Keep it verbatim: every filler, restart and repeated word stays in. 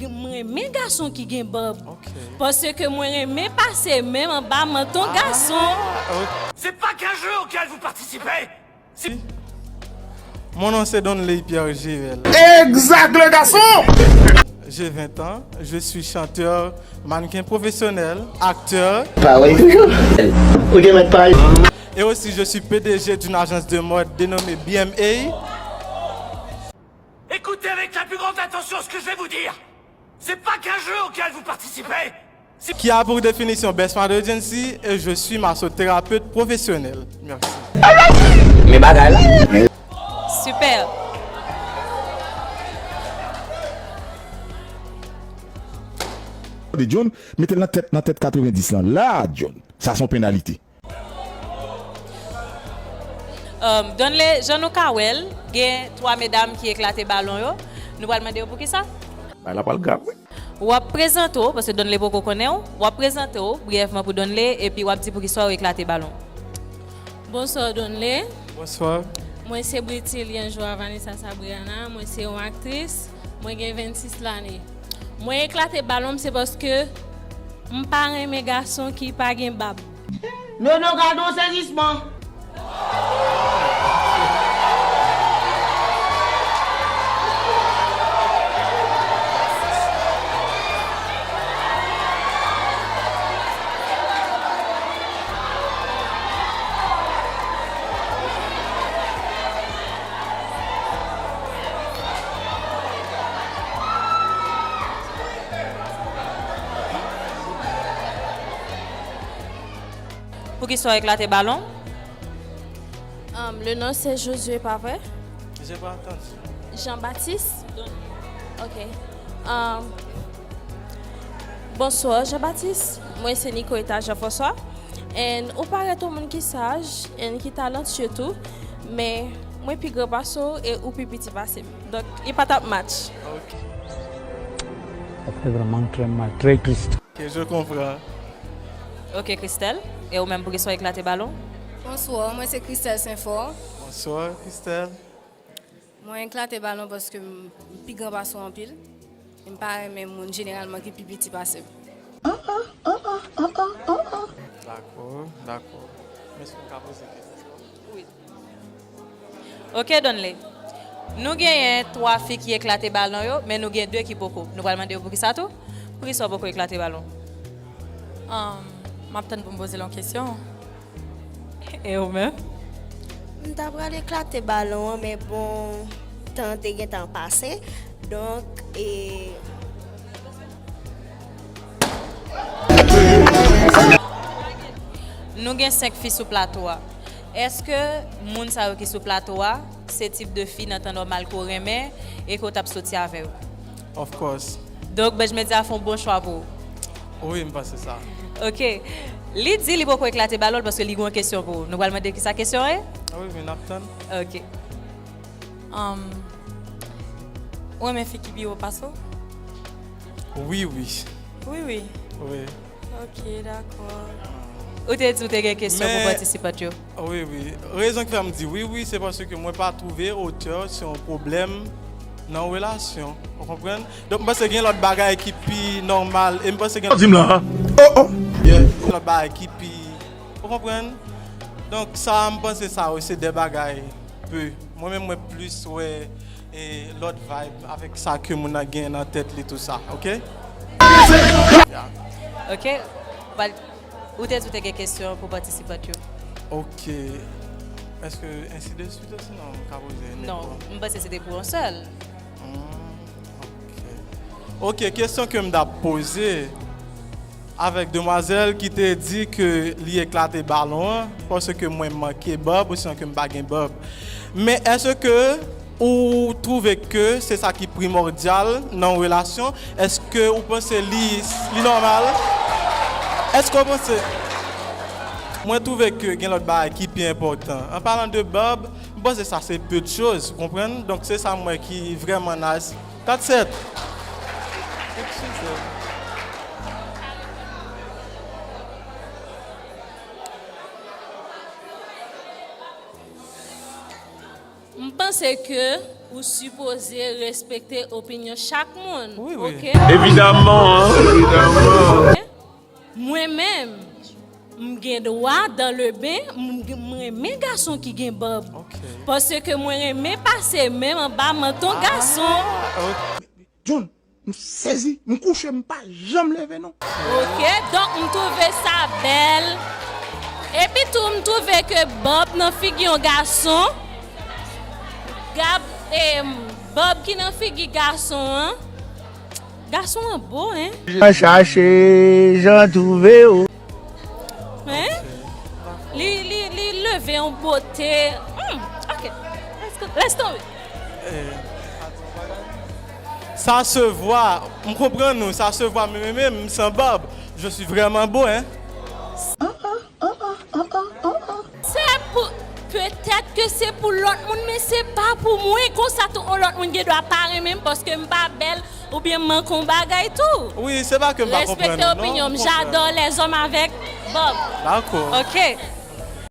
Mwen renmen gason ki gen bab. Ok. Paske mwen renmen pase men m anba manton gason. C'est pas qu'un jeu auquel vous participez. Mon nom c'est Donley Pierre Gével. Exact, le garçon! J'ai vingt ans. Je suis chanteur, mannequin professionnel, acteur. Pareil. Ou gen mèt pareil. Et aussi, je suis P D G d'une agence de mode dénommée B M A. Écoutez avec la plus grande attention ce que je vais vous dire. C'est pas qu'un jeu auquel vous participez. Qui a pour définition Best Mother Agency et je suis massothérapeute professionnel. Merci. Men bagay la. Super. Tande John, mete l nan tèt nan tèt katrevendis lan. La John, sa se yon penalite. Um, Donley, jan nou ka wè l, gen twa medam ki eklate balon yo. Nou pral mande yo poukisa? Bagay la pral grav wi. W ap prezante w, paske Donley poko konnen w, w ap prezante w briyèvman pou Donley, epi w ap di poukisa w eklate balon. Bonswa Donley. Bonsoir. Mwen se Britilien Joa Vanessa Sabriana, mwen se yon aktris, mwen gen vennsis lane. Mwen eklate balon m se paske m pa renmen gason ki pa gen bab. Nono gade yon sezisman. Poukisa w eklate balon? Um, le nom c'est Josué, pa vre? J'ai pas entendu. Jean-Baptiste? Ok. Um, bonsoir Jean-Baptiste. Mwen se Nicoletta Jean-François. And ou parèt yon moun ki saj and ki talantye tou. Men mwen pi gran pase w e ou pi piti pase m. Donk, li pa t ap match. Ok. Ça fait vraiment très mal, très triste. Ok, je comprends. Ok, Christelle. E ou menm, poukisa w eklate balon? Bonswa, mwen se Christelle Saint-Fort. Bonsoir, Christelle. Mwen eklate balon paske m pi gran pase w anpil. M pa renmen moun jeneralman ki pi piti pase m. Dakò, dakò. Men si w ka poze kesyon. Ok, Donley. Nou genyen twa fi ki eklate balon yo, men nou gen de ki poko. Nou pral mande yo poukisa tou? Poukisa w poko eklate balon? Um, m ap tann pou m poze l yon kesyon. E ou menm? M ta pral eklate balon an, men bon, tan te gentan pase. Donk, e. Nou gen senk fi sou plato a. Èske moun sa yo ki sou plato a se tip de fi nan tan nòmal ke w renmen e ke w t ap soti avè yo? Of course. Donk, Benj Media fè yon bon chwa pou ou. Wi, m panse sa. Ok. Li di li poko eklate balon l paske li gen yon kesyon pou ou. Nou pral mande kisa kesyon an ye? Wi, men n ap tann. Ok. Um, ou renmen fi ki pi wo pase w? Wi, wi. Wi, wi. Wi. Ok, dakò. Ou te di ou te gen kesyon pou patisipant yo. Wi, wi. Rezon ki fè m di wi, wi, se paske mwen pa twouve otè se yon pwoblèm nan yon relasyon. Ou konprann? Donk, m panse gen lòt bagay ki pi nòmal. E m panse gen. Di m la. Oh, oh. Yeah. Gen lòt bagay ki pi. Ou konprann? Donk, sa, m panse sa, wi, se de bagay pe. Mwen menm, mwen plis wè e lòt vibe avèk sa ke moun nan gen nan tèt li, tou sa, ok? Ok. Ou te di w te gen kesyon pou patisipant yo. Ok. Èske ensi de swit osinon m ka poze nenpòt? Non, m panse se te pou yon sèl. Ok, kesyon ke m t ap poze avèk demwazèl ki te di ke li eklate balon an paske mwen manke bab osinon ke m pa gen bab. Men èske ou twouve ke se sa ki primòdyal nan yon relasyon? Èske ou panse li, li nòmal? Èske ou panse. Mwen twouve ke gen lòt bagay ki pi enpòtan. An palan de bab, m panse sa se peu de choses, ou konprann? Donk se sa m wè ki vrèman nice. Kat sèt. M panse ke Ou sipoze respekte opinyon chak moun. Wi, wi. Ok? Evidaman, evidaman. Mwen menm, m gen dwa dans le bain, m, m renmen gason ki gen bòb. Ok. Paske mwen renmen pase men m anba manton gason. John, m sezi, m kouche, m pa janm leve non. Ok, donk m twouve sa bèl. Epi tou, m twouve ke bòb nan figi yon gason, gab, e, bòb ki nan figi gason an, gason an bo, en. Jan chache, jan twouve w. Hein? Li, li, li leve yon bote. Hmm, ok. Let's go. Let's go. Ça se voit, m konprann nou, ça se voit, men men men, m san bab, je suis vraiment beau, hein. Se pou, petèt ke se pou lòt moun, men se pa pou mwen. Konsa tou, yon lòt moun gen dwa pa renmen m paske m pa bèl oubyen m manke yon bagay tou. Wi, se pa ke m pa konprann Respekte nou, opinyon non, m. m konprann. J'adore les hommes avec bob. Dakò. Ok.